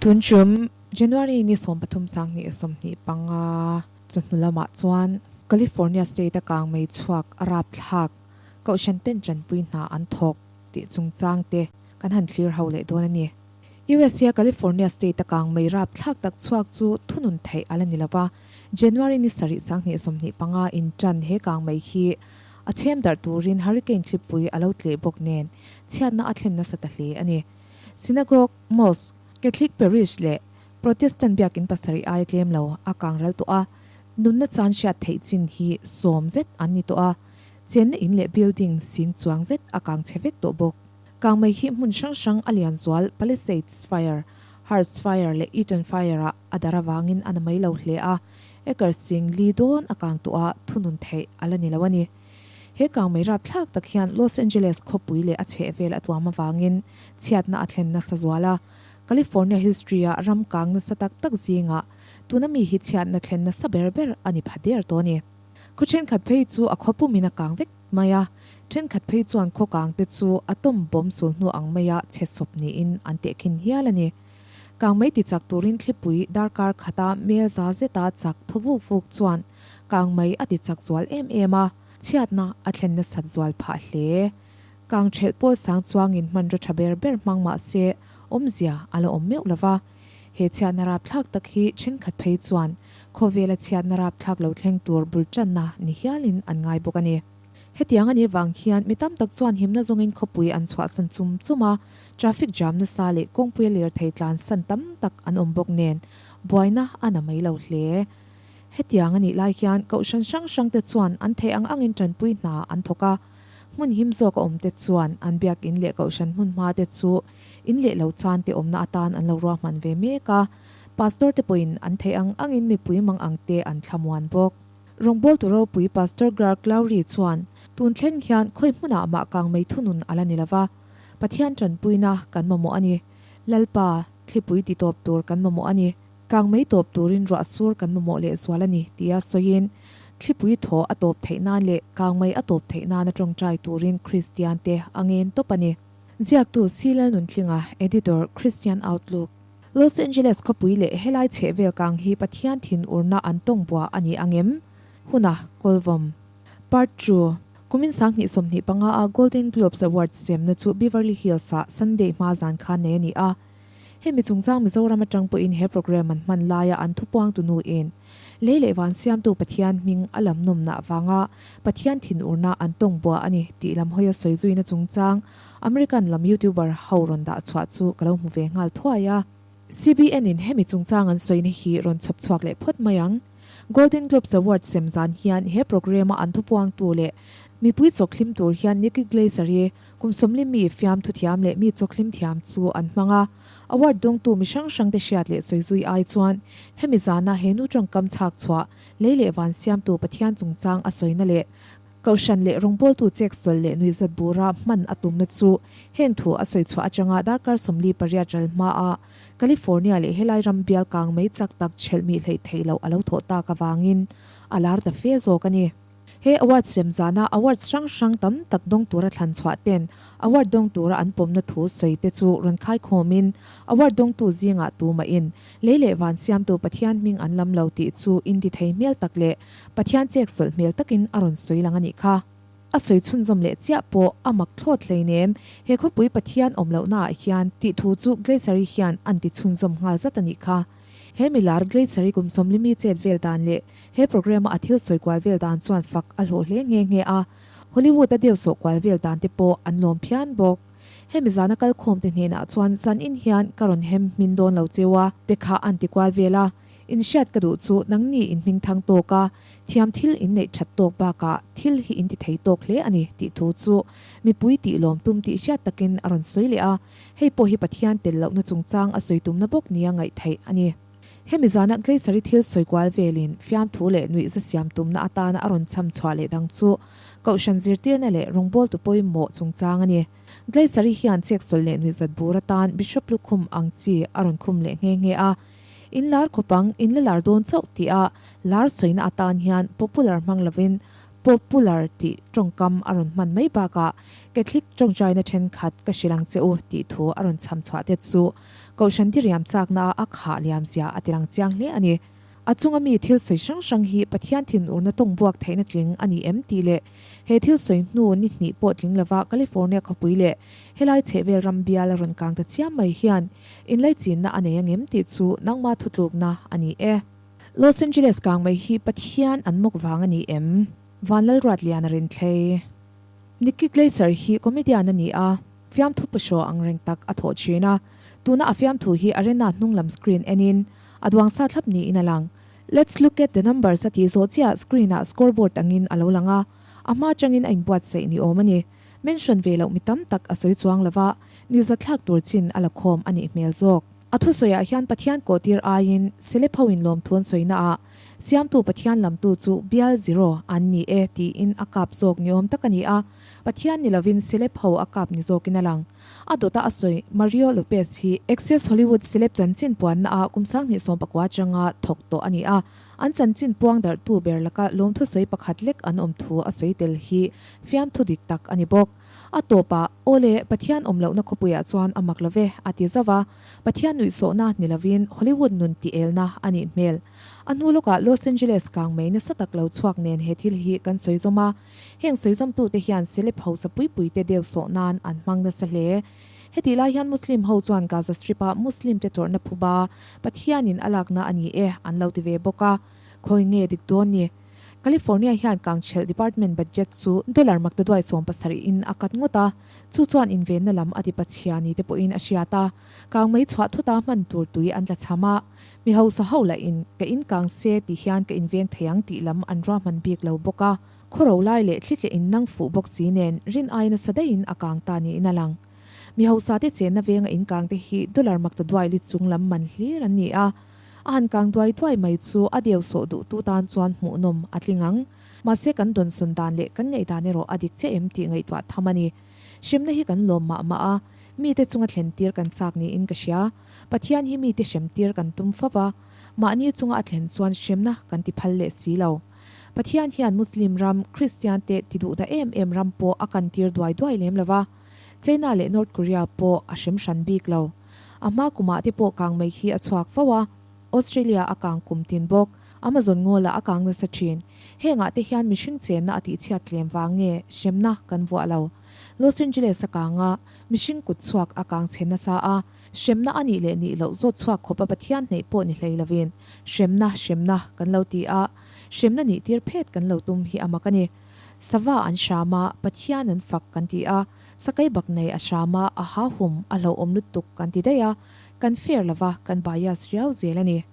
Tun tum January ni 13 sanghnih 25 chawhnu lamah chuan California state a kang mei chhuak a rapthlak Kohhran ten tanpui hna an thawk tih chungchang te kan han thlir ho leh dawn a ni. USA California state a kang mei rapthlak tak chhuak chu thunun theih a la ni lova, January ni sarih sanghnih 25 in tan he kang mei hi a chhem darh turin hurricane thlipui a lo tleh bawk nen chhiatna a thlen nasa ta hle a ni. Synagogue, mosque, Catholic parish leh Protestant biakin pasarih aia tlem lo a kang ral tawh a, nunna chan hriat theih chin hi sawm zet an ni tawh a, chenna in leh building sing chuang zet a kang chhe vek tawh bawk. Kangmei hi hmun hrang hrang a lian zual Palisades Fire, Hurst Fire leh Eaton Fire-ah a dar avangin a na mai lo hle a, acre sing li dawn a kang tawh a, thunun theih a la ni lo a ni. He kangmei rapthlak tak hian Los Angeles khawpui leh a chhehvel a tuam avangin chhiatna a thlen nasa zual a, California history-a ram kang nasa tak tak zingah tuna mi hi chhiatna thlen nasa ber ber a ni pha der tawh a ni. Khaw thenkhat phei chu a khaw pumin a kang vek mai a, thenkhat phei chuan khaw kang te chu atom bomb sul hnu ang maia chhe sawp niin an tehkhin hial a ni. Kang mai ti chak turin thlipui darkar khata mel za zeta chak thaw vuk vuk chuan kang mai a ti chak zual em em a, chhiatna a thlen nasat zual phah hle. Kang thelh pawl sang chuangin hmanraw tha ber ber hmang mah se awmzia a la awm meuh lova. He chhiatna rapthlak tak hi thenkhat phei chuan khawvela chhiatna rapthlak lo thleng tur bul tanna ni hialin an ngai bawk a ni. Hetiang a nih vang hian mi tam tak chuan himna zawngin khawpui an chhuahsan chum chum a, traffic jam nasa leh kawngpuia lirthei tlansan tam tak an awm bawk nen buaina a na mai lo hle. Hetiang a nih lai hian kohhran hrang hrangte chuan an theih ang angin tanpui hna an thawk a, Hmun him zawk a awmte chuan an biakin leh kohhran hmun hmate chu in leh lo chante awmna atan an lo ruahman ve mek a, Pastor te pawhin an theih ang angin mipui mang angte an thlamuan bawk. Rawngbawltu ropui Pastor Greg Laurie chuan tun thleng hian khawi hmunah mah kang mei thunun a la ni lova, Pathian tanpuina kan mamawh a ni. Lalpa, thlipui titawp tur kan mamawh a ni. Kang mai tawp turin ruah sur kan mamawh leh zual a ni, tia sawiin, thlipui thaw a tawp theih nan leh kang mai a tawp theih nana tawngtai turin Kristian te a ngen tawp a ni. Ziaktu C. Lalnuntlinga, Editor, Christian Outlook. Los Angeles khawpui leh helai chhehvel kang hi Pathian thin urna an tawng bua a ni ang em? Huna, Kawlvawm. Part ii. Kumin 2025 a Golden Globes Awards semna chu Beverly Hills-ah Sunday hma zan khan nei a ni a. Hemi chungchang Mizoram atang pawhin he programme an hman laia an thupuangtu nuin lei leh van siamtu Pathian hming a lam nawmna avanga Pathian thinurna an tawng bua a ni tih lam hawia sawi zuina chungchang American lam YouTuber ho rawn dah chhuah chu ka lo hmu ve nghal thuai a. CBN in hemi chungchang an sawina hi rawn chhawp chhuak leh phawt mai ang. Golden Globes Awards sem zan hian he programme a an thupuangtu leh mipui chawkhlim tur hian Nikki Glaser hi Kum sawmli mi fiamthu thiam leh mi chawkhlim thiam chu an hmang a, award dawngtu mi hrang hrangte hriat leh sawizui ai chuan hemi zana he nu tawngkam chhak chhuah lei leh van siamtu Pathian chungchang a sawina leh Kohhran leh rawngbawltu chek sawl leh nuihzat bura hman a tumna chu heng thu a sawi chhuah atanga darkar 48 ral hmaa California leh helai ram bial kang mei chak tak chhelh mi hleih theih loh a lo thawh tak avangin a lar ta fe zawk a ni. He award sem zana awards hrang hrang tam tak dawng tura thlan chhuah ten award dawng tura an pawmna thu sawi te chu rawn khaikhawmin award dawngtu zingah tumahin lei leh van siamtu Pathian hming an lam lo tih chu in ti thei hmel tak leh Pathian chek sawlh hmel takin a rawn sawi lang a nih kha. A sawi chhunzawm leh chiah pawh a mak thlawt hleinem he khawpui Pathian awm lohnaah hian tih thu chu Glaser-i hian an ti chhunzawm nghal zat a nih kha. He milar Glaser-i kum sawmlimi chet vel dan leh He programme-a a thil sawi kual vel dan chuan fak a hlawh hle nghe nghe a, Hollywood-a deu sawh kual vel dan te pawh an lawm phian bawk. Hemi zana kalkhawmte hnenah chuan zanin hian ka rawn hem hmin dawn lo cheu a, te kha an ti kual vel a, inhriat ka duh chu nangni in hming thang tawk a, thiam thil in neih that tawk bakah thil hi in ti thei tawk hle a ni tih thu chu mipui tih lawm tum tih hriat takin a rawn sawi leh a, hei pawh hi Pathian tel lohna chungchang a sawi tumna bawk nia ngaih theih a ni. Hemi zana Glaser-i thil sawi kual velin fiamthu leh nuihza siam tumna atana a rawn cham chhuah leh dang chu Kohhran zirtirna leh rawngbawltu pawimawh chungchang a ni. Glaser-i hian cheksawlh leh nuihzat bur atan Bishop lukhum ang chi a rawn khum leh nghe nghe a. In lar khawp ang, in la lar dawn chauh tih a lar sawina atan hian popular hmang lovin pawpular tih tawngkam a rawn hman mai bakah Catholic tawngtaina thenkhat ka hrilh ang che u tih thu a rawn chham chhuah te chu Kohhran diriam chakna a khah liam zia a tilang chiang hle a ni. A chunga mi thil sawi hrang hrang hi Pathian thinurna tawng buak theihna tling a ni em tih leh he thil sawi hnu ni hnih pawh tling lova California khawpui leh helai chhehvel ram bial a rawn kang ta chiam mai hian inlaichinna a nei angem tih chu nangma thutlukna a ni e. Los Angeles kang mai hi Pathian an mawk vang a ni em? Vanlalruatliana Rinthlei. Nikki Glaser hi comedian a ni a, fiamthu pahraw ang reng tak a thawh thin a. Tuna a fiamthu hi arena hnung lam screen enin a duang sa thlap niin a lang. Let's look at the numbers a tih zawh chiah screen ah scoreboard angin a lo lang a, a hma atangin a inbuatsaih ni awm a ni. Mention ve loh mi tam tak a sawi chuang lova, nizathlak tur chin a la khawm a nih hmel zawk. A thusawiah hian Pathian kawhtir aiin celeb ho in lawmthu an sawi naah Siamtu Pathian lamtu chu bial zero an ni e tiin a kap zawk ni awm tak a ni a, Pathian ni lovin celeb ho a kap ni zawkin a lang. A dawta a sawi Mario Lopez hi Access Hollywood celeb chanchin puanna ah kum 2019 atanga thawk tawh a ni a, an chanchin puang darhtu ber laka lawmthu sawi pakhat lek an awm thu a sawi tel hi fiamthu dik tak a ni bawk. A tawpah, Aw le, Pathian awm lohna khawpuiah chuan a mak lo ve, a ti zauh a. Pathian nuihsawhna ni lovin Hollywood nun tih elna a nih hmel. A hnu lawkah Los Angeles kang mai nasa tak lo chhuak nen he thil hi kan sawi zawm a. Heng sawi zawmtute hian celeb hausa puipuite deu sawh nan an hmang nasa hle. Hetih lai hian Muslim ho chuan Gaza Strip-a Muslim te tawrhna phuba Pathianin a lakna a ni e an lo ti ve bawk a. Khawi nge dik dawn ni? California hian kangchhelh department budget chu dollar maktaduai 70 in a cut ngawt a, chu chuan invenna lam a ti pachhia ni te pawhin a hriat a, kang mei chhuah thuta hman tur tui an tla cham a, mi hausa ho lah in ka in kang se ti hian ka inveng thei ang tih lam an ruahman bik lo bawk a, khawro lai leh thli tleh in nang fuh bawk si nen rin ai nasa daihin a kang ta niin a lang. Mi hausa te chenna venga in kang te hi dollar maktaduai li chung lam man hlir an ni a. A han kang duai duai mai chu a deu sawh duhtu tan chuan hmuhnawm a tling ang. Mahse kan dawnsawn dan leh kan ngaihdan erawh a dik chiah em tih ngaihtuah tham a ni. Hremna hi kan lawm mah mah a, mite chunga thlen tir kan chak niin ka hria. Pathian hi mite hrem tir kan tum fo va, mahni chunga a thlen chuan hremna kan ti phal leh si lo. Pathian hian Muslim ram, Kristian te ti duh dah em em ram pawh a kan tir duai duai lem lo va, China leh North Korea pawh a hrem hran bik lo. A hma kumah te pawh kang mai hi a chhuak fo a, Australia a kang kum tin bawk, Amazon ngawlah a kang nasa thin. Hengah te hian mihring chenna a tihchhiat tlem vang nge hremna kan vuah lo. Los Angeles a kang a, mihring kut chhuak a kang chhe nasa a, hremna a nih leh nih loh zawt chhuak khawpa Pathian hneih pawh ni hlei lovin hremna hremna kan lo ti a, hremna nih tir phet kan lo tum hi a mak a ni. Sava an hram a, Pathian an fak kan ti a, Sakai bak nei a hram a, a ha hum a hlauhawm lutuk kan ti daih a, kan fair lova kan bias riau zel a ni.